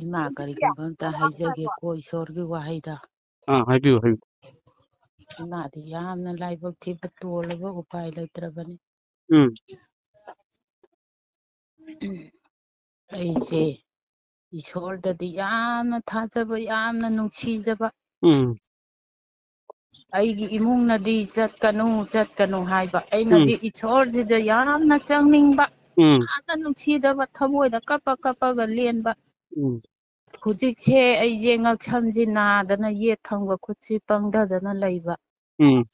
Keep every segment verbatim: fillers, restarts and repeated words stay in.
ꯏꯃꯥ, ꯀꯔꯤꯒꯨꯝꯕ ꯑꯝꯇ ꯍꯥꯏꯖꯒꯦꯀꯣ, ꯏꯁꯣꯔꯒꯤ ꯋꯥꯍꯩꯗ꯫ ꯑꯥ, ꯍꯥꯏꯕꯤꯌꯨ, ꯍꯥꯏꯕꯤꯌꯨ꯫ ꯏꯃꯥꯗꯤ ꯌꯥꯝꯅ ꯂꯥꯏꯕꯛ ꯊꯤꯕ, ꯇꯣꯜꯂꯕ, ꯎꯄꯥꯏ ꯂꯩꯇ꯭ꯔꯕꯅꯤ꯫ ꯎꯝ꯫ ꯑꯩꯁꯦ ꯏꯁꯣꯔꯗꯗꯤ ꯌꯥꯝꯅ ꯊꯥꯖꯕ, ꯌꯥꯝꯅ ꯅꯨꯡꯁꯤꯖꯕ, ꯎꯝ꯫ ꯑꯩꯒꯤ ꯏꯃꯨꯡꯅꯗꯤ "ꯆꯠꯀꯅꯨ, ꯆꯠꯀꯅꯨ" ꯍꯥꯏꯕ, ꯑꯩꯅꯗꯤ ꯎꯝ꯫ ꯏꯁꯣꯔꯁꯤꯗ ꯌꯥꯝꯅ ꯆꯪꯅꯤꯡꯕ, ꯎꯝ꯫ ꯌꯥꯝꯅ ꯅꯨꯡꯁꯤꯖꯕ, ꯊꯃꯣꯏꯗ ꯀꯞꯄ ꯀꯞꯄꯒ ꯂꯦꯟꯕ꯫ ꯎꯝ꯫ ꯍꯧꯖꯤꯛꯁꯦ ꯑꯩꯁꯦ ꯉꯛꯁꯝꯁꯤ ꯅꯥꯗꯅ, ꯌꯦꯠ ꯊꯪꯕ ꯈꯨꯠꯁꯤ ꯄꯪꯊꯗꯅ ꯂꯩꯕ꯫ ꯎꯝ꯫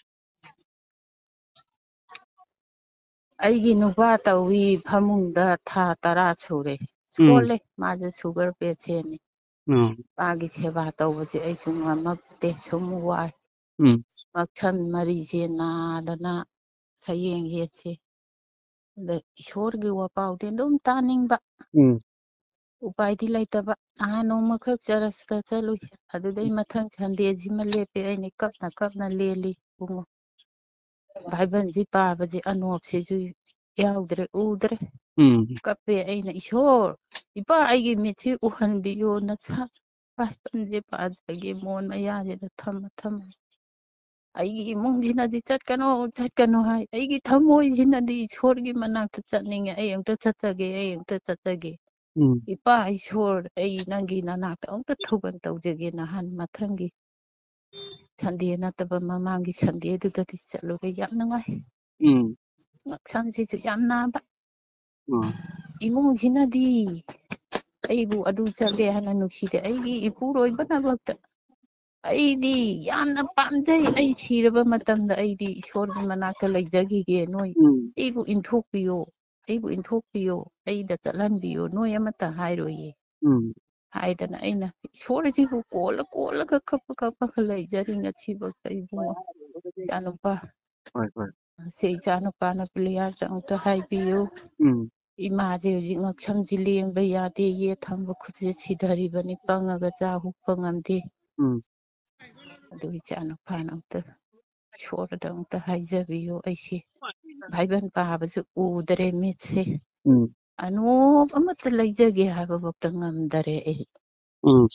ꯑꯩꯒꯤ ꯅꯨꯄꯥ ꯇꯧꯏ, ꯐꯃꯨꯡꯗ ꯊꯥ ꯇꯔꯥ ꯁꯨꯔꯦ꯫ ꯎꯝ꯫ ꯁꯣꯜꯂꯦ, ꯃꯥꯁꯨ sugar patientꯅꯤ꯫ ꯎꯝ꯫ ꯃꯥꯒꯤ ꯁꯦꯕꯥ ꯇꯧꯕꯁꯦ ꯑꯩꯁꯨ ꯉꯝꯃꯛꯇꯦ, ꯁꯨꯝ ꯋꯥꯏ꯫ ꯎꯝ꯫ ꯉꯛꯁꯝ ꯃꯔꯤꯁꯦ ꯅꯥꯗꯅ ꯁꯌꯦꯡ ꯌꯦꯠꯁꯦ꯫ ꯑꯗ ꯏꯁꯣꯔꯒꯤ ꯋꯥꯄꯥꯎꯗꯤ ꯑꯗꯨꯝ ꯇꯥꯅꯤꯡꯕ꯫ ꯎꯝ꯫ ꯎꯄꯥꯏꯗꯤ ꯂꯩꯇꯕ꯫ ꯅꯍꯥꯟ ꯅꯣꯡꯃꯈꯛ ꯆꯔꯆꯇ ꯆꯠꯂꯨꯏ꯫ ꯑꯗꯨꯗꯩ ꯃꯊꯪ Sundayꯁꯤꯃ ꯂꯦꯞꯄꯦ꯫ ꯑꯩꯅ ꯀꯞꯅ ꯀꯞꯅ ꯂꯦꯜꯂꯤ ꯏꯕꯨꯡꯉꯣ꯫ ꯕꯥꯏꯕꯜꯁꯤ ꯄꯥꯕꯁꯦ ꯑꯅꯣꯞꯁꯤꯁꯨ ꯌꯥꯎꯗ꯭ꯔꯦ, ꯎꯗ꯭ꯔꯦ꯫ ꯎꯝ꯫ ꯀꯞꯄꯦ ꯑꯩꯅ, "ꯏꯁꯣꯔ, ꯏꯄꯥ ꯑꯩꯒꯤ ꯃꯤꯠꯁꯤ ꯎꯍꯟꯕꯤꯌꯣ, ꯅꯁꯥ ꯕꯥꯏꯕꯜꯁꯦ ꯄꯥꯖꯒꯦ ꯃꯣꯟ ꯃꯌꯥꯁꯤꯗ ꯊꯝꯃ ꯊꯝꯃ꯫ ꯑꯩꯒꯤ ꯏꯃꯨꯡꯁꯤꯅꯗꯤ ꯆꯠꯀꯅꯣ, ꯆꯠꯀꯅꯣ ꯍꯥꯏ꯫ ꯑꯩꯒꯤ ꯊꯃꯣꯏꯁꯤꯅꯗꯤ ꯏꯁꯣꯔꯒꯤ ꯃꯅꯥꯛꯇ ꯆꯠꯅꯤꯡꯉꯦ꯫ ꯑꯩ ꯑꯝꯇ ꯆꯠꯆꯒꯦ, ꯑꯩ ꯑꯝꯇ ꯆꯠꯆꯒꯦ꯫ ꯎꯝ꯫ ꯏꯄꯥ ꯏꯁꯣꯔ, ꯑꯩ ꯅꯪꯒꯤ ꯅꯅꯥꯛꯇ ꯑꯃꯨꯛꯇ ꯊꯧꯒꯟ ꯇꯧꯖꯒꯦ꯫ ꯅꯍꯥꯟ ꯃꯊꯪꯒꯤ Sunday ꯅꯠꯇꯕ ꯃꯃꯥꯡꯒꯤ Sundayꯗꯨꯗꯗꯤ ꯆꯠꯂꯨꯔꯦ꯫ ꯌꯥꯝ ꯅꯨꯡꯉꯥꯏ꯫ ꯎꯝ꯫ ꯉꯛꯁꯝꯁꯤꯁꯨ ꯌꯥꯝ ꯅꯥꯕ꯫ ꯎꯝ꯫ ꯏꯃꯨꯡꯁꯤꯅꯗꯤ ꯑꯩꯕꯨ ꯑꯗꯨ ꯆꯠꯂꯦ ꯍꯥꯏꯅ ꯅꯨꯡꯁꯤꯗꯦ꯫ ꯑꯩꯒꯤ ꯏꯄꯨꯔꯣꯏꯕꯅꯃꯛꯇ ꯑꯩꯗꯤ ꯌꯥꯝꯅ ꯄꯥꯝꯖꯩ꯫ ꯑꯩ ꯁꯤꯔꯕ ꯃꯇꯝꯗ ꯑꯩꯗꯤ ꯏꯁꯣꯔꯒꯤ ꯃꯅꯥꯛꯇ ꯂꯩꯖꯈꯤꯒꯦ꯫ ꯅꯣꯏ ꯎꯝ꯫ ꯑꯩꯕꯨ ꯏꯟꯊꯣꯛꯄꯤꯌꯣ, ꯑꯩꯕꯨ ꯏꯟꯊꯣꯛꯄꯤꯌꯣ, ꯑꯩꯗ ꯆꯠꯍꯟꯕꯤꯌꯣ꯫ ꯅꯣꯏ ꯑꯃꯠꯇ ꯍꯥꯏꯔꯣꯏꯌꯦ꯫ ꯎꯝ꯫ ꯍꯥꯏꯗꯅ ꯑꯩꯅ ꯏꯁꯣꯔꯁꯤꯕꯨ ꯀꯣꯜꯂ ꯀꯣꯜꯂꯒ ꯀꯞꯄ ꯀꯞꯄꯒ ꯂꯩꯖꯔꯤ ꯉꯁꯤꯐꯥꯎꯗ ꯏꯕꯨꯡꯉꯣ꯫ ꯏꯆꯥꯅꯨꯄꯥ, ꯍꯣꯏ, ꯍꯣꯏ꯫ ꯁꯤ ꯏꯆꯥꯅꯨꯄꯥꯅ ꯄ꯭ꯂꯦꯌꯥꯔꯗ ꯑꯃꯨꯛꯇ ꯍꯥꯏꯕꯤꯌꯨ꯫ ꯎꯝ꯫ ꯏꯃꯥꯁꯦ ꯍꯧꯖꯤꯛ ꯉꯛꯁꯝꯁꯤ ꯂꯦꯡꯕ ꯌꯥꯗꯦ, ꯌꯦꯠ ꯊꯪꯕ ꯈꯨꯠꯁꯦ ꯁꯤꯊꯔꯤꯕꯅꯤ, ꯄꯪꯉꯒ ꯆꯥ ꯍꯨꯛꯄ ꯉꯝꯗꯦ꯫ ꯎꯝ꯫ ꯑꯗꯨ ꯏꯆꯥꯅꯨꯄꯥꯅ ꯑꯝꯇ ꯏꯁꯣꯔꯗ ꯑꯝꯇ ꯍꯥꯏꯖꯕꯤꯌꯨ꯫ ꯑꯩꯁꯦ ꯕꯥꯏꯕꯜ ꯄꯥꯕꯁꯨ ꯎꯗ꯭ꯔꯦ ꯃꯤꯠꯁꯦ꯫ ꯎꯝ꯫ ꯑꯅꯣꯞ ꯑꯃꯠꯇ ꯂꯩꯖꯒꯦ ꯍꯥꯏꯕꯐꯥꯎꯗ ꯉꯝꯗꯔꯦ ꯑꯩ꯫ ꯎꯝ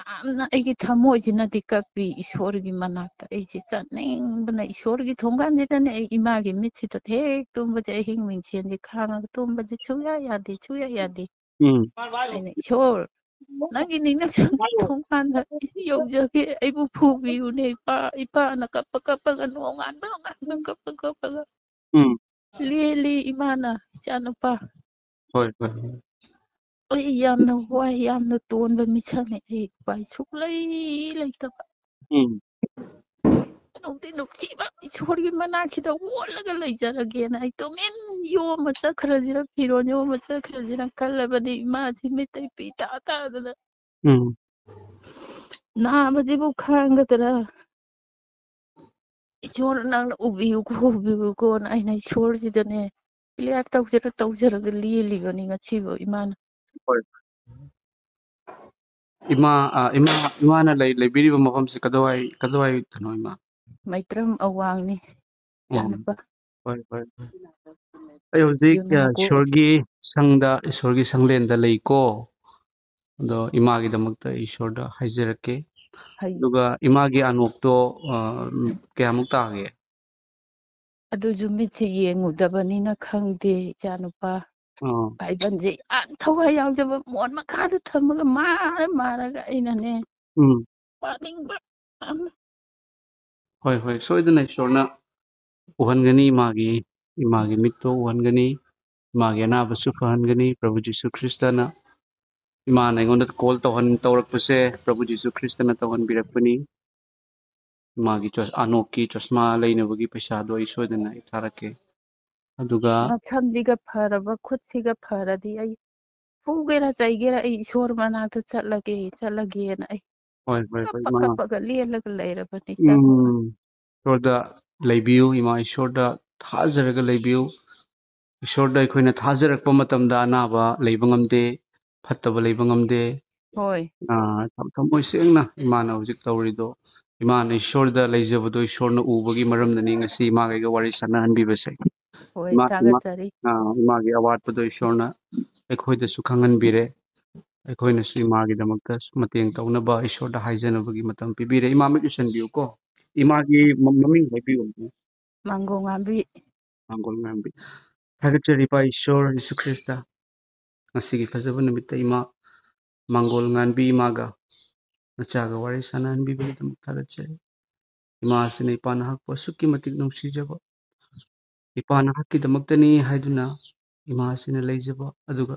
ꯌꯥꯝꯅ ꯑꯩꯒꯤ ꯊꯃꯣꯏꯁꯤꯅꯗꯤ ꯀꯞꯄꯤ ꯏꯁꯣꯔꯒꯤ ꯃꯅꯥꯛꯇ꯫ ꯑꯩꯁꯦ ꯆꯠꯅꯤꯡꯕꯅ ꯏꯁꯣꯔꯒꯤ ꯊꯣꯡꯒꯥꯟꯁꯤꯗꯅꯦ ꯑꯩ ꯏꯃꯥꯒꯤ ꯃꯤꯠꯁꯤꯗ ꯍꯦꯛ ꯇꯨꯝꯕꯁꯦ, ꯑꯍꯤꯡ ꯃꯤꯡꯁꯦꯟꯁꯦ ꯈꯥꯡꯉꯒ ꯇꯨꯝꯕꯁꯦ ꯁꯨꯡꯌꯥ ꯌꯥꯗꯦ, ꯁꯨꯡꯌꯥ ꯌꯥꯗꯦ꯫ ꯎꯝ ꯑꯩꯅ, "ꯏꯁꯣꯔ, ꯅꯪꯒꯤ ꯅꯤꯡꯅ ꯊꯣꯡꯒꯥꯟꯗ ꯑꯩꯁꯦ ꯌꯧꯖꯒꯦ, ꯑꯩꯕꯨ ꯐꯨꯕꯤꯌꯨꯅꯦ ꯏꯄꯥ, ꯏꯄꯥꯅ ꯀꯞꯄ ꯀꯞꯄꯒ ꯅꯣꯡꯉꯥꯟꯕ ꯅꯣꯡꯉꯥꯟꯕ ꯀꯞꯄ ꯀꯞꯄꯒ ꯎꯝ ꯂꯦꯜꯂꯤ ꯏꯃꯥꯅ, ꯏꯆꯥꯅꯨꯄꯥ꯫ ꯍꯣꯏ ꯍꯣꯏ ꯍꯣꯏ꯫ ꯑꯩ ꯌꯥꯝꯅ ꯋꯥꯏ, ꯌꯥꯝꯅ ꯇꯣꯟꯕ ꯃꯤꯁꯛꯅꯤ꯫ ꯑꯩ ꯎꯄꯥꯏ ꯁꯨꯛꯂꯩ ꯂꯩꯇꯕ꯫ ꯎꯝ ꯅꯨꯡꯗꯤ ꯅꯨꯡꯁꯤꯕ ꯏꯁꯣꯔꯒꯤ ꯃꯅꯥꯛꯁꯤꯗ ꯑꯣꯜꯂꯒ ꯂꯩꯖꯔꯒꯦꯅ ꯑꯩ ꯇꯨꯃꯤꯟ ꯌꯣꯝꯃ ꯆꯠꯈ꯭ꯔꯁꯤꯔ, ꯐꯤꯔꯣꯜ ꯌꯣꯝꯃ ꯆꯠꯈ꯭ꯔꯁꯤꯔ ꯈꯜꯂꯕꯅꯤ꯫ ꯏꯃꯥꯁꯤ ꯃꯤꯠꯇꯩ ꯄꯤ ꯇꯥ ꯇꯥꯗꯅ ꯎꯝ ꯅꯥꯕꯁꯤꯕꯨ ꯈꯥꯡꯒꯗ꯭ꯔꯥ? ꯏꯁꯣꯔ ꯅꯪꯅ ꯎꯕꯤꯌꯨꯀꯣ, ꯎꯕꯤꯌꯨꯀꯣꯅ ꯑꯩꯅ ꯏꯁꯣꯔꯁꯤꯗꯅꯦ ꯄ꯭ꯔꯦꯌꯔ ꯇꯧꯖꯔ ꯇꯧꯖꯔꯒ ꯂꯦꯜꯂꯤꯕꯅꯤ ꯉꯁꯤꯐꯥꯎ ꯏꯃꯥꯅ꯫ ꯍꯣꯏ꯫ ꯏꯃꯥ ꯑ, ꯏꯃꯥ ꯏꯃꯥꯅ ꯂꯩ ꯂꯩꯕꯤꯔꯤꯕ ꯃꯐꯝꯁꯦ ꯀꯗꯥꯏ ꯀꯗꯥꯏꯗꯅꯣ ꯏꯃꯥ? ꯃꯩꯇ꯭ꯔꯝ ꯑꯋꯥꯡꯅꯤ ꯑꯣ, ꯏꯆꯥꯅꯨꯄꯥ꯫ ꯍꯣꯏ ꯍꯣꯏ ꯍꯣꯏ꯫ ꯑꯩ ꯍꯧꯖꯤꯛ ꯑ, ꯌꯨꯝꯅꯥꯀꯣ꯫ ꯏꯁꯣꯔꯒꯤ ꯁꯪꯗ, ꯏꯁꯣꯔꯒꯤ ꯁꯪꯂꯦꯟꯗ ꯂꯩꯀꯣ꯫ ꯑꯗꯣ ꯏꯃꯥꯒꯤꯗꯃꯛꯇ ꯑꯩ ꯏꯁꯣꯔꯗ ꯍꯥꯏꯖꯔꯛꯀꯦ꯫ ꯍꯩ꯫ ꯑꯗꯨꯒ ꯏꯃꯥꯒꯤ ꯑꯅꯣꯛꯇꯣ ꯑ, ꯀꯌꯥꯃꯨꯛ ꯇꯥꯒꯦ? ꯑꯗꯨꯁꯨ ꯃꯤꯠꯁꯦ ꯌꯦꯡꯉꯨꯗꯕꯅꯤꯅ ꯈꯪꯗꯦ ꯏꯆꯥꯅꯨꯄꯥ꯫ ꯑꯥ ꯕꯥꯏꯕꯜꯁꯦ ꯌꯥꯝ ꯊꯋꯥꯏ ꯌꯥꯎꯖꯕ ꯃꯣꯟ ꯃꯈꯥꯗ ꯊꯝꯃꯒ ꯃꯥꯔ ꯃꯥꯔꯒ ꯑꯩꯅꯅꯦ ꯎꯝ ꯄꯥꯅꯤꯡꯕ ꯌꯥꯝꯅ꯫ ꯍꯣꯏ ꯍꯣꯏ, ꯁꯣꯏꯗꯅ ꯏꯁꯣꯔꯅ ꯎꯍꯟꯒꯅꯤ, ꯏꯃꯥꯒꯤ ꯏꯃꯥꯒꯤ ꯃꯤꯠꯇꯣ ꯎꯍꯟꯒꯅꯤ, ꯏꯃꯥꯒꯤ ꯑꯅꯥꯕꯁꯨ ꯐꯍꯟꯒꯅꯤ꯫ ꯄ꯭ꯔꯚꯨ ꯖꯤꯁꯨ ꯈ꯭ꯔꯤꯁꯇꯅ ꯏꯃꯥꯅ ꯑꯩꯉꯣꯟꯗ ꯀꯣꯜ ꯇꯧꯍꯟ ꯇꯧꯔꯛꯄꯁꯦ ꯄ꯭ꯔꯚꯨ ꯖꯤꯁꯨ ꯈ꯭ꯔꯤꯁꯇꯅ ꯇꯧꯍꯟꯕꯤꯔꯛꯄꯅꯤ꯫ ꯏꯃꯥꯒꯤ ꯆꯣꯁ ꯑꯅꯣꯛꯀꯤ ꯆꯣꯁꯃꯥ ꯂꯩꯅꯕꯒꯤ ꯄꯩꯁꯥꯗꯣ ꯑꯩ ꯁꯣꯏꯗꯅ ꯑꯩ ꯊꯥꯔꯛꯀꯦ꯫ ꯑꯗꯨꯒ ꯃꯁꯝꯁꯤꯒ ꯐꯔꯕ, ꯈꯨꯠꯁꯤꯒ ꯐꯔꯗꯤ ꯑꯩ ꯐꯨꯒꯦꯔꯥ ꯆꯩꯒꯦꯔꯥ ꯑꯩ ꯏꯁꯣꯔ ꯃꯅꯥꯛꯇ ꯆꯠꯂꯒꯦ, ꯆꯠꯂꯒꯦꯅ ꯑꯩ ꯍꯣꯏ ꯍꯣꯏ ꯍꯣꯏ ꯀꯞꯄ ꯏꯃꯥ꯫ ꯀꯞꯄꯒ ꯂꯦꯜꯂꯒ ꯂꯩꯔꯕꯅꯤ ꯏꯆꯥꯅꯨꯄꯥ꯫ ꯎꯝ ꯏꯁꯣꯔꯗ ꯂꯩꯕꯤꯌꯨ ꯏꯃꯥ, ꯏꯁꯣꯔꯗ ꯊꯥꯖꯔꯒ ꯂꯩꯕꯤꯌꯨ꯫ ꯏꯁꯣꯔꯗ ꯑꯩꯈꯣꯏꯅ ꯊꯥꯖꯔꯛꯄ ꯃꯇꯝꯗ ꯑꯅꯥꯕ ꯂꯩꯕ ꯉꯝꯗꯦ, ꯐꯠꯇꯕ ꯂꯩꯕ ꯉꯝꯗꯦ꯫ ꯍꯣꯏ꯫ ꯑꯥ, ꯊ- ꯊꯃꯣꯏ ꯁꯦꯡꯅ ꯏꯃꯥꯅ ꯍꯧꯖꯤꯛ ꯇꯧꯔꯤꯗꯣ, ꯏꯃꯥꯅ ꯏꯁꯣꯔꯗ ꯂꯩꯖꯕꯗꯣ ꯏꯁꯣꯔꯅ ꯎꯕꯒꯤ ꯃꯔꯝꯅꯅꯤ ꯉꯁꯤ ꯏꯃꯥꯒ ꯑꯩꯒ ꯋꯥꯔꯤ ꯁꯥꯟꯅꯍꯟꯕꯤꯕꯁꯦ꯫ ꯍꯣꯏ, ꯏꯃꯥ, ꯏꯃꯥ, ꯊꯥꯒꯠꯆꯔꯤ꯫ ꯑ, ꯏꯃꯥꯒꯤ ꯑꯋꯥꯠꯄꯗꯣ ꯏꯁꯣꯔꯅ ꯑꯩꯈꯣꯏꯗꯁꯨ ꯈꯪꯍꯟꯕꯤꯔꯦ꯫ ꯑꯩꯈꯣꯏꯅꯁꯨ ꯏꯃꯥꯒꯤꯗꯃꯛꯇ ꯃꯇꯦꯡ ꯇꯧꯅꯕ ꯏꯁꯣꯔꯗ ꯍꯥꯏꯖꯅꯕꯒꯤ ꯃꯇꯝ ꯄꯤꯕꯤꯔꯦ꯫ ꯏꯃꯥ, ꯃꯤꯠ ꯎꯏꯁꯟꯕꯤꯌꯨꯀꯣ꯫ ꯏꯃꯥꯒꯤ ꯃ-, ꯃꯃꯤꯡ ꯍꯥꯏꯕꯤꯌꯨ꯫ ꯃꯥꯡꯒꯣꯜ ꯉꯥꯟꯕꯤ꯫ ꯃꯥꯡꯒꯣꯜ ꯉꯥꯟꯕꯤ꯫ ꯊꯥꯒꯠꯆꯔꯤ ꯏꯄꯥ ꯏꯁꯣꯔ ꯌꯦꯁꯨ ꯈ꯭ꯔꯤꯁꯇ, ꯉꯁꯤꯒꯤ ꯐꯖꯕ ꯅꯨꯃꯤꯠꯇ ꯏꯃꯥ ꯃꯥꯡꯒꯣꯜ ꯉꯥꯟꯕꯤ ꯏꯃꯥꯒ ꯅꯆꯥꯒ ꯋꯥꯔꯤ ꯁꯥꯟꯅꯍꯟꯕꯤꯕꯒꯤꯗꯃꯛ ꯊꯥꯒꯠꯆꯔꯤ꯫ ꯏꯃꯥ ꯑꯁꯤꯅ ꯏꯄꯥ ꯅꯍꯥꯛꯄꯨ ꯑꯁꯨꯛꯀꯤ ꯃꯇꯤꯛ ꯅꯨꯡꯁꯤꯖꯕ, ꯏꯄꯥ ꯅꯍꯥꯛꯀꯤꯗꯃꯛꯇꯅꯤ ꯍꯥꯏꯗꯨꯅ ꯏꯃꯥ ꯑꯁꯤꯅ ꯂꯩꯖꯕ, ꯑꯗꯨꯒ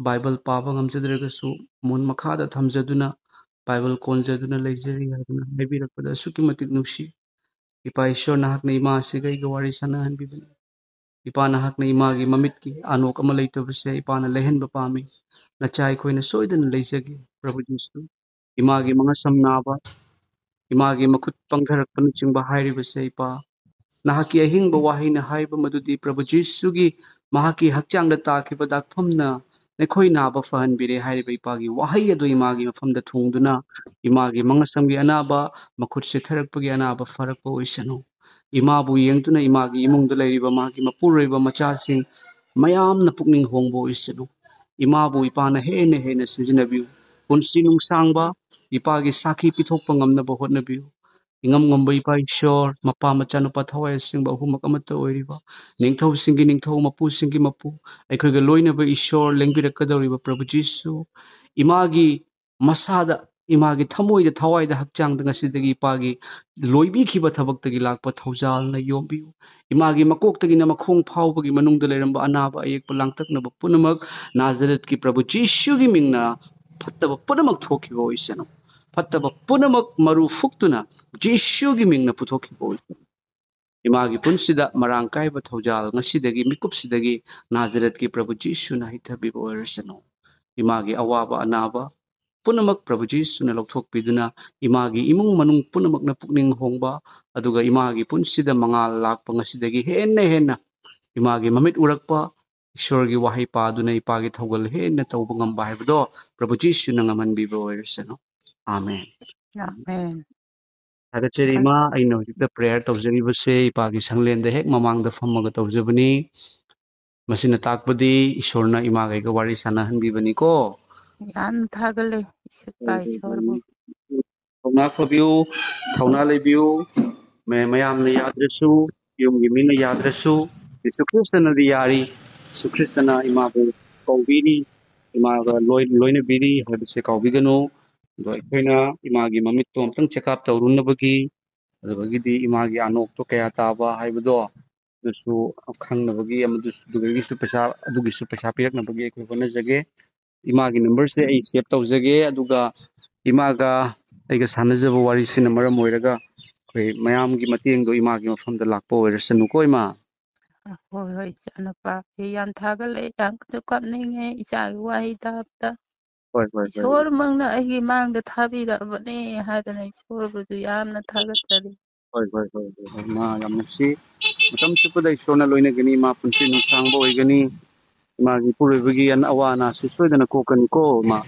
ꯕꯥꯏꯕꯜ ꯄꯥꯕ ꯉꯝꯖꯗ꯭ꯔꯒꯁꯨ ꯃꯣꯟ ꯃꯈꯥꯗ ꯊꯝꯖꯗꯨꯅ ꯕꯥꯏꯕꯜ ꯀꯣꯟꯖꯗꯨꯅ ꯂꯩꯖꯔꯤ ꯍꯥꯏꯗꯨꯅ ꯍꯥꯏꯕꯤꯔꯛꯄꯗ ꯑꯁꯨꯛꯀꯤ ꯃꯇꯤꯛ ꯅꯨꯡꯁꯤ꯫ ꯏꯄꯥ ꯏꯁꯣꯔ, ꯅꯍꯥꯛꯅ ꯏꯃꯥ ꯑꯁꯤꯒ ꯑꯩꯒ ꯋꯥꯔꯤ ꯁꯥꯟꯅꯍꯟꯕꯤꯕꯅꯤ꯫ ꯏꯄꯥ ꯅꯍꯥꯛꯅ ꯏꯃꯥꯒꯤ ꯃꯃꯤꯠꯀꯤ ꯑꯅꯣꯛ ꯑꯃ ꯂꯩꯇꯕꯁꯦ ꯏꯄꯥꯅ ꯂꯩꯍꯟꯕ ꯄꯥꯝꯃꯤ꯫ ꯅꯆꯥ ꯑꯩꯈꯣꯏꯅ ꯁꯣꯏꯗꯅ ꯂꯩꯖꯒꯦ꯫ ꯄ꯭ꯔꯚꯨ ꯖꯤꯁꯨ, ꯏꯃꯥꯒꯤ ꯃꯉꯛꯁꯝ ꯅꯥꯕ, ꯏꯃꯥꯒꯤ ꯃꯈꯨꯠ ꯄꯪꯊꯔꯛꯄꯅꯆꯤꯡꯕ ꯍꯥꯏꯔꯤꯕꯁꯦ ꯏꯄꯥ, ꯅꯍꯥꯛꯀꯤ ꯑꯍꯤꯡꯕ ꯋꯥꯍꯩꯅ ꯍꯥꯏꯕ ꯃꯗꯨꯗꯤ ꯄ꯭ꯔꯚꯨ ꯖꯤꯁꯨꯒꯤ ꯃꯍꯥꯛꯀꯤ ꯍꯛꯆꯥꯡꯗ ꯇꯥꯈꯤꯕ ꯗꯥꯛꯐꯝꯅ ꯅꯈꯣꯏ ꯅꯥꯕ ꯐꯍꯟꯕꯤꯔꯦ ꯍꯥꯏꯔꯤꯕ ꯏꯄꯥꯒꯤ ꯋꯥꯍꯩ ꯑꯗꯨ ꯏꯃꯥꯒꯤ ꯃꯐꯝꯗ ꯊꯨꯡꯗꯨꯅ ꯏꯃꯥꯒꯤ ꯃꯉꯛꯁꯝꯒꯤ ꯑꯅꯥꯕ, ꯃꯈꯨꯠ ꯆꯤꯠꯊꯔꯛꯄꯒꯤ ꯑꯅꯥꯕ ꯐꯔꯛꯄ ꯑꯣꯏꯁꯅꯨ꯫ ꯏꯃꯥꯕꯨ ꯌꯦꯡꯗꯨꯅ ꯏꯃꯥꯒꯤ ꯏꯃꯨꯡꯗ ꯂꯩꯔꯤꯕ ꯃꯥꯒꯤ ꯃꯄꯨꯔꯣꯏꯕ ꯃꯆꯥꯁꯤꯡ ꯃꯌꯥꯝꯅ ꯄꯨꯛꯅꯤꯡ ꯍꯣꯡꯕ ꯑꯣꯏꯁꯅꯨ꯫ ꯏꯃꯥꯕꯨ ꯏꯄꯥꯅ ꯍꯦꯟꯅ ꯍꯦꯟꯅ ꯁꯤꯖꯤꯟꯅꯕꯤꯌꯨ꯫ ꯄꯨꯟꯁꯤ ꯅꯨꯡꯁꯥꯡꯕ ꯏꯄꯥꯒꯤ ꯁꯥꯈꯤ ꯄꯤꯊꯣꯛꯄ ꯉꯝꯅꯕ ꯍꯣꯠꯅꯕꯤꯌꯨ꯫ ꯏꯉꯝ ꯉꯝꯕ ꯏꯄꯥ ꯏꯁꯣꯔ, ꯃꯄꯥ ꯃꯆꯥꯅꯨꯄꯥ ꯊꯋꯥꯏ ꯑꯁꯦꯡꯕ ꯑꯍꯨꯝꯃꯛ ꯑꯃꯠꯇ ꯑꯣꯏꯔꯤꯕ ꯅꯤꯡꯊꯧꯁꯤꯡꯒꯤ ꯅꯤꯡꯊꯧ, ꯃꯄꯨꯁꯤꯡꯒꯤ ꯃꯄꯨ, ꯑꯩꯈꯣꯏꯒ ꯂꯣꯏꯅꯕ ꯏꯁꯣꯔ, ꯂꯦꯡꯕꯤꯔꯛꯀꯗꯧꯔꯤꯕ ꯄ꯭ꯔꯚꯨ ꯖꯤꯁꯨ, ꯏꯃꯥꯒꯤ ꯃꯁꯥꯗ, ꯏꯃꯥꯒꯤ ꯊꯃꯣꯏꯗ, ꯊꯋꯥꯏꯗ, ꯍꯛꯆꯥꯡꯗ ꯉꯁꯤꯗꯒꯤ ꯏꯄꯥꯒꯤ ꯂꯣꯏꯕꯤꯈꯤꯕ ꯊꯕꯛꯇꯒꯤ ꯂꯥꯛꯄ ꯊꯧꯖꯥꯜꯅ ꯌꯣꯝꯕꯤꯌꯨ꯫ ꯏꯃꯥꯒꯤ ꯃꯀꯣꯛꯇꯒꯤꯅ ꯃꯈꯣꯡ ꯐꯥꯎꯕꯒꯤ ꯃꯅꯨꯡꯗ ꯂꯩꯔꯝꯕ ꯑꯅꯥꯕ ꯑꯌꯦꯛꯄ ꯂꯥꯡꯇꯛꯅꯕ ꯄꯨꯝꯅꯃꯛ ꯅꯥꯖꯔꯦꯠꯀꯤ ꯄ꯭ꯔꯚꯨ ꯖꯤꯁꯨꯒꯤ ꯃꯤꯡꯅ ꯐꯠꯇꯕ ꯄꯨꯝꯅꯃꯛ ꯊꯣꯛꯈꯤꯕ ꯑꯣꯏꯁꯅꯨ꯫ ꯐꯠꯇꯕ ꯄꯨꯝꯅꯃꯛ ꯃꯔꯨ ꯐꯨꯛꯇꯨꯅ ꯖꯤꯁꯨꯒꯤ ꯃꯤꯡꯅ ꯄꯨꯊꯣꯛꯈꯤꯕ ꯑꯣꯏꯁꯅꯨ꯫ ꯏꯃꯥꯒꯤ ꯄꯨꯟꯁꯤꯗ ꯃꯔꯥꯡ ꯀꯥꯏꯕ ꯊꯧꯖꯥꯜ ꯉꯁꯤꯗꯒꯤ, ꯃꯤꯀꯨꯞꯁꯤꯗꯒꯤ ꯅꯥꯖꯔꯦꯠꯀꯤ ꯄ꯭ꯔꯚꯨ ꯖꯤꯁꯨꯅ ꯍꯩꯊꯕꯤꯕ ꯑꯣꯏꯔꯁꯅꯨ꯫ ꯏꯃꯥꯒꯤ ꯑꯋꯥꯕ ꯑꯅꯥꯕ ꯄꯨꯝꯅꯃꯛ ꯄ꯭ꯔꯚꯨ ꯖꯤꯁꯨꯅ ꯂꯧꯊꯣꯛꯄꯤꯗꯨꯅ ꯏꯃꯥꯒꯤ ꯏꯃꯨꯡ ꯃꯅꯨꯡ ꯄꯨꯝꯅꯃꯛꯅ ꯄꯨꯛꯅꯤꯡ ꯍꯣꯡꯕ, ꯑꯗꯨꯒ ꯏꯃꯥꯒꯤ ꯄꯨꯟꯁꯤꯗ ꯃꯉꯥꯜ ꯂꯥꯛꯄ ꯉꯁꯤꯗꯒꯤ ꯍꯦꯟꯅ ꯍꯦꯟꯅ ꯏꯃꯥꯒꯤ ꯃꯃꯤꯠ ꯎꯔꯛꯄ, ꯏꯁꯣꯔꯒꯤ ꯋꯥꯍꯩ ꯄꯥꯗꯨꯅ ꯏꯄꯥꯒꯤ ꯊꯧꯒꯜ ꯍꯦꯟꯅ ꯇꯧꯕ ꯉꯝꯕ ꯍꯥꯏꯕꯗꯣ ꯄ꯭ꯔꯚꯨ ꯖꯤꯁꯨꯅ ꯉꯝꯍꯟꯕꯤꯕ ꯑꯣꯏꯔꯁꯅꯨ꯫ ꯑꯥꯃꯦꯟ꯫ ꯑꯥꯃꯦꯟ꯫ ꯊꯥꯒꯠꯆꯔꯤ ꯏꯃꯥ꯫ ꯑꯩꯅ ꯍꯧꯖꯤꯛꯇ prayer ꯇꯧꯖꯔꯤꯕꯁꯦ ꯏꯄꯥꯒꯤ ꯁꯪꯂꯦꯟꯗ ꯍꯦꯛ ꯃꯃꯥꯡꯗ ꯐꯝꯃꯒ ꯇꯧꯖꯕꯅꯤ꯫ ꯃꯁꯤꯅ ꯇꯥꯛꯄꯗꯤ ꯏꯁꯣꯔꯅ ꯏꯃꯥꯒ ꯑꯩꯒ ꯋꯥꯔꯤ ꯁꯥꯟꯅꯍꯟꯕꯤꯕꯅꯤꯀꯣ꯫ ꯌꯥꯝ ꯊꯥꯒꯠꯂꯦ ꯏꯁꯣꯔ ꯏꯄꯥ ꯏꯁꯣꯔꯕꯨ꯫ ꯊꯧꯅꯥ ꯐꯕꯤꯌꯨ, ꯊꯧꯅꯥ ꯂꯩꯕꯤꯌꯨ꯫ ꯃ-, ꯃꯌꯥꯝꯅ ꯌꯥꯗ꯭ꯔꯁꯨ, ꯌꯨꯝꯒꯤ ꯃꯤꯅ ꯌꯥꯗ꯭ꯔꯁꯨ, ꯖꯤꯁꯨ ꯈ꯭ꯔꯤꯁꯇꯅꯗꯤ ꯌꯥꯔꯤ꯫ ꯖꯤꯁꯨ ꯈ꯭ꯔꯤꯁꯇꯅ ꯏꯃꯥꯕꯨ ꯀꯧꯕꯤꯔꯤ, ꯏꯃꯥꯒ ꯂꯣꯏ-, ꯂꯣꯏꯅꯕꯤꯔꯤ ꯍꯥꯏꯕꯁꯦ ꯀꯥꯎꯕꯤꯒꯅꯨ꯫ ꯑꯗꯣ ꯑꯩꯈꯣꯏꯅ ꯏꯃꯥꯒꯤ ꯃꯃꯤꯠꯇꯣ ꯑꯝꯇꯪ check up ꯇꯧꯔꯨꯅꯕꯒꯤ, ꯑꯗꯨꯗꯒꯤꯗꯤ ꯏꯃꯥꯒꯤ ꯑꯅꯣꯛꯇꯣ ꯀꯌꯥ ꯇꯥꯕ ꯍꯥꯏꯕꯗꯣ ꯑꯗꯨꯁꯨ ꯈꯪꯅꯕꯒꯤ, ꯑꯃꯗꯨꯁꯨ, ꯑꯗꯨꯗꯒꯤꯁꯨ ꯄꯩꯁꯥ, ꯑꯗꯨꯒꯤꯁꯨ ꯄꯩꯁꯥ ꯄꯤꯔꯛꯅꯕꯒꯤ ꯑꯩꯈꯣꯏ ꯍꯣꯠꯅꯖꯒꯦ꯫ ꯏꯃꯥꯒꯤ numberꯁꯦ ꯑꯩ save ꯇꯧꯖꯒꯦ, ꯑꯗꯨꯒ ꯏꯃꯥꯒ ꯑꯩꯒ ꯁꯥꯟꯅꯖꯕ ꯋꯥꯔꯤꯁꯤꯅ ꯃꯔꯝ ꯑꯣꯏꯔꯒ ꯑꯩꯈꯣꯏ ꯃꯌꯥꯝꯒꯤ ꯃꯇꯦꯡꯗꯣ ꯏꯃꯥꯒꯤ ꯃꯐꯝꯗ ꯂꯥꯛꯄ ꯑꯣꯏꯔꯁꯅꯨꯀꯣ, ꯏꯃꯥ꯫ ꯍꯣꯏ, ꯍꯣꯏ, ꯏꯆꯥꯅꯨꯄꯥ꯫ ꯑꯩ ꯌꯥꯝ ꯊꯥꯒꯠꯂꯦ, ꯌꯥꯝꯅꯁꯨ ꯀꯞꯅꯤꯡꯉꯦ ꯏꯆꯥꯒꯤ ꯋꯥꯍꯩ ꯇꯥꯕꯗ꯫ ꯍꯣꯏ, ꯍꯣꯏ, ꯍꯣꯏ꯫ ꯏꯁꯣꯔꯃꯛꯅ ꯑꯩꯒꯤ ꯃꯥꯡꯗ ꯊꯥꯕꯤꯔꯛꯑꯕꯅꯦ ꯍꯥꯏꯗꯅ ꯏꯁꯣꯔꯕꯨꯁꯨ ꯌꯥꯝꯅ ꯊꯥꯒꯠꯆꯔꯤ꯫ ꯍꯣꯏ, ꯍꯣꯏ, ꯍꯣꯏ, ꯍꯣꯏ, ꯍꯣꯏ꯫ ꯃꯥ ꯌꯥꯝ ꯅꯨꯡꯁꯤ꯫ ꯃꯇꯝ ꯆꯨꯞꯄꯗ ꯏꯁꯣꯔꯅ ꯂꯣꯏꯅꯒꯅꯤ, ꯃꯥ ꯄꯨꯟꯁꯤ ꯅꯨꯡꯁꯥꯡꯕ ꯑꯣꯏꯒꯅꯤ꯫ ꯏꯃꯥꯒꯤ ꯏꯄꯨꯔꯣꯏꯕꯒꯤ ꯑꯟ-, ꯑꯋꯥ ꯑꯅꯥꯁꯨ ꯁꯣꯏꯗꯅ ꯀꯣꯛꯀꯅꯤꯀꯣ, ꯏꯃꯥ꯫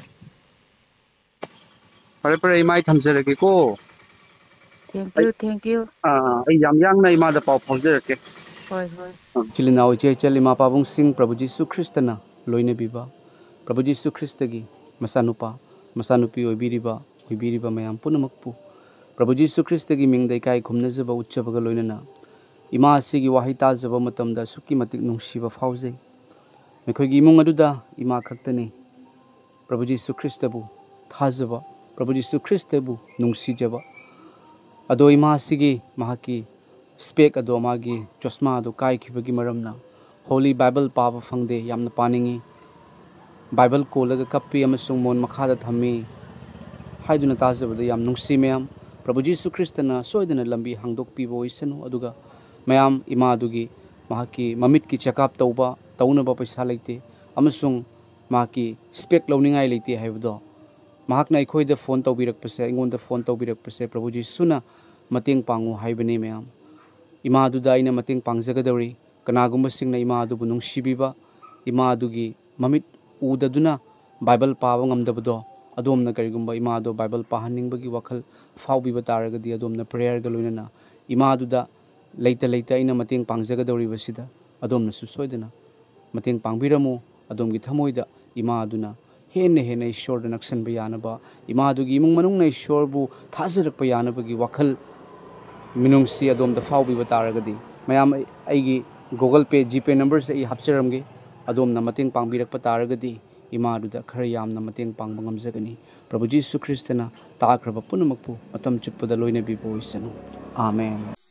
ꯐꯔꯦ, ꯐꯔꯦ, ꯏꯃꯥ, ꯑꯩ ꯊꯝꯖꯔꯒꯦꯀꯣ꯫ Thank you, thank you꯫ ꯑꯥ, ꯑꯩ ꯌꯥꯝ ꯌꯥꯡꯅ ꯏꯃꯥꯗ ꯄꯥꯎ ꯐꯥꯎꯖꯔꯛꯀꯦ꯫ ꯍꯣꯏ, ꯍꯣꯏ꯫ ꯏꯆꯤꯜ ꯏꯅꯥꯎ, ꯏꯆꯦ ꯏꯆꯜ, ꯏꯃꯥ ꯄꯥꯕꯨꯡꯁꯤꯡ, ꯄ꯭ꯔꯚꯨ ꯖꯤꯁꯨ ꯈ꯭ꯔꯤꯁꯇꯅ ꯂꯣꯏꯅꯕꯤꯕ, ꯄ꯭ꯔꯚꯨ ꯖꯤꯁꯨ ꯈ꯭ꯔꯤꯁꯇꯒꯤ ꯃꯆꯥꯅꯨꯄꯥ, ꯃꯆꯥꯅꯨꯄꯤ ꯑꯣꯏꯕꯤꯔꯤꯕ, ꯑꯣꯏꯕꯤꯔꯤꯕ ꯃꯌꯥꯝ ꯄꯨꯝꯅꯃꯛꯄꯨ ꯄ꯭ꯔꯚꯨ ꯖꯤꯁꯨ ꯈ꯭ꯔꯤꯁꯇꯒꯤ ꯃꯤꯡꯗ ꯏꯀꯥꯏ ꯈꯨꯝꯅꯖꯕ ꯎꯠꯆꯕꯒ ꯂꯣꯏꯅꯅ ꯏꯃꯥ ꯑꯁꯤꯒꯤ ꯋꯥꯍꯩ ꯇꯥꯖꯕ ꯃꯇꯝꯗ ꯑꯁꯨꯛꯀꯤ ꯃꯇꯤꯛ ꯅꯨꯡꯁꯤꯕ ꯐꯥꯎꯖꯩ꯫ ꯃꯈꯣꯏꯒꯤ ꯏꯃꯨꯡ ꯑꯗꯨꯗ ꯏꯃꯥ ꯈꯛꯇꯅꯤ꯫ ꯄ꯭ꯔꯚꯨ ꯖꯤꯁꯨ ꯈ꯭ꯔꯤꯁꯇꯕꯨ ꯊꯥꯖꯕ, ꯄ꯭ꯔꯚꯨ ꯖꯤꯁꯨ ꯈ꯭ꯔꯤꯁꯇꯕꯨ ꯅꯨꯡꯁꯤꯖꯕ꯫ ꯑꯗꯣ ꯏꯃꯥ ꯑꯁꯤꯒꯤ ꯃꯍꯥꯛꯀꯤ spec ꯑꯗꯣ, ꯃꯥꯒꯤ ꯆꯣꯁꯃꯥ ꯑꯗꯣ ꯀꯥꯏꯈꯤꯕꯒꯤ ꯃꯔꯝꯅ Holy Bible ꯄꯥꯕ ꯐꯪꯗꯦ, ꯌꯥꯝꯅ ꯄꯥꯅꯤꯡꯉꯤ꯫ Bible ꯀꯣꯜꯂꯒ ꯀꯞꯄꯤ ꯑꯃꯁꯨꯡ ꯃꯣꯟ ꯃꯈꯥꯗ ꯊꯝꯃꯤ ꯍꯥꯏꯗꯨꯅ ꯇꯥꯖꯕꯗ ꯌꯥꯝ ꯅꯨꯡꯁꯤ ꯃꯌꯥꯝ꯫ ꯄ꯭ꯔꯚꯨ ꯖꯤꯁꯨ ꯈ꯭ꯔꯤꯁꯇꯅ ꯁꯣꯏꯗꯅ ꯂꯝꯕꯤ ꯍꯥꯡꯗꯣꯛꯄꯤꯕ ꯑꯣꯏꯁꯅꯨ꯫ ꯑꯗꯨꯒ ꯃꯌꯥꯝ, ꯏꯃꯥ ꯑꯗꯨꯒꯤ ꯃꯍꯥꯛꯀꯤ ꯃꯃꯤꯠꯀꯤ check up ꯇꯧꯕ, ꯇꯧꯅꯕ ꯄꯩꯁꯥ ꯂꯩꯇꯦ ꯑꯃꯁꯨꯡ ꯃꯍꯥꯛꯀꯤ spec ꯂꯧꯅꯤꯡꯉꯥꯏ ꯂꯩꯇꯦ ꯍꯥꯏꯕꯗꯣ, ꯃꯍꯥꯛꯅ ꯑꯩꯈꯣꯏꯗ phone ꯇꯧꯕꯤꯔꯛꯄꯁꯦ, ꯑꯩꯉꯣꯟꯗ phone ꯇꯧꯕꯤꯔꯛꯄꯁꯦ, ꯄ꯭ꯔꯚꯨ ꯖꯤꯁꯨꯅ ꯃꯇꯦꯡ ꯄꯥꯡꯉꯨ ꯍꯥꯏꯕꯅꯤ ꯃꯌꯥꯝ꯫ ꯏꯃꯥ ꯑꯗꯨꯗ ꯑꯩꯅ ꯃꯇꯦꯡ ꯄꯥꯡꯖꯒꯗꯧꯔꯤ꯫ ꯀꯅꯥꯒꯨꯝꯕꯁꯤꯡꯅ ꯏꯃꯥ ꯑꯗꯨꯕꯨ ꯅꯨꯡꯁꯤꯕꯤꯕ, ꯏꯃꯥ ꯑꯗꯨꯒꯤ ꯃꯃꯤꯠ ꯎꯗꯗꯨꯅ Bible ꯄꯥꯕ ꯉꯝꯗꯕꯗꯣ, ꯑꯗꯣꯝꯅ ꯀꯔꯤꯒꯨꯝꯕ ꯏꯃꯥꯗꯣ ꯕꯥꯏꯕꯜ ꯄꯥꯍꯟꯅꯤꯡꯕꯒꯤ ꯋꯥꯈꯜ ꯐꯥꯎꯕꯤꯕ ꯇꯥꯔꯒꯗꯤ, ꯑꯗꯣꯝꯅ prayer ꯒ ꯂꯣꯏꯅꯅ ꯏꯃꯥꯗꯨꯗ ꯂꯩꯇ ꯂꯩꯇ ꯑꯩꯅ ꯃꯇꯦꯡ ꯄꯥꯡꯖꯒꯗꯧꯔꯤꯕꯁꯤꯗ ꯑꯗꯣꯝꯅꯁꯨ ꯁꯣꯏꯗꯅ ꯃꯇꯦꯡ ꯄꯥꯡꯕꯤꯔꯝꯃꯨ꯫ ꯑꯗꯣꯝꯒꯤ ꯊꯃꯣꯏꯗ ꯏꯃꯥ ꯑꯗꯨꯅ ꯍꯦꯟꯅ ꯍꯦꯟꯅ ꯏꯁꯣꯔꯗ ꯅꯛꯁꯟꯕ ꯌꯥꯅꯕ, ꯏꯃꯥ ꯑꯗꯨꯒꯤ ꯏꯃꯨꯡ ꯃꯅꯨꯡꯅ ꯏꯁꯣꯔꯕꯨ ꯊꯥꯖꯔꯛꯄ ꯌꯥꯅꯕꯒꯤ ꯋꯥꯈꯜ ꯃꯤꯅꯨꯡꯁꯤ ꯑꯗꯣꯝꯗ ꯐꯥꯎꯕꯤꯕ ꯇꯥꯔꯒꯗꯤ, ꯃꯌꯥꯝ, ꯑꯩ-, ꯑꯩꯒꯤ Google Pay, GPay number ꯁꯦ ꯑꯩ ꯍꯥꯞꯆꯔꯝꯒꯦ꯫ ꯑꯗꯣꯝꯅ ꯃꯇꯦꯡ ꯄꯥꯡꯕꯤꯔꯛꯄ ꯇꯥꯔꯒꯗꯤ ꯏꯃꯥ ꯑꯗꯨꯗ ꯈꯔ ꯌꯥꯝꯅ ꯃꯇꯦꯡ ꯄꯥꯡꯕ ꯉꯝꯖꯒꯅꯤ꯫ ꯄ꯭ꯔꯚꯨ ꯖꯤꯁꯨ ꯈ꯭ꯔꯤꯁꯇꯅ ꯇꯥꯈ꯭ꯔꯕ ꯄꯨꯝꯅꯃꯛꯄꯨ ꯃꯇꯝ ꯆꯨꯞꯄꯗ ꯂꯣꯏꯅꯕꯤꯕ ꯑꯣꯏꯁꯅꯨ꯫ ꯑꯥꯃꯦꯟ꯫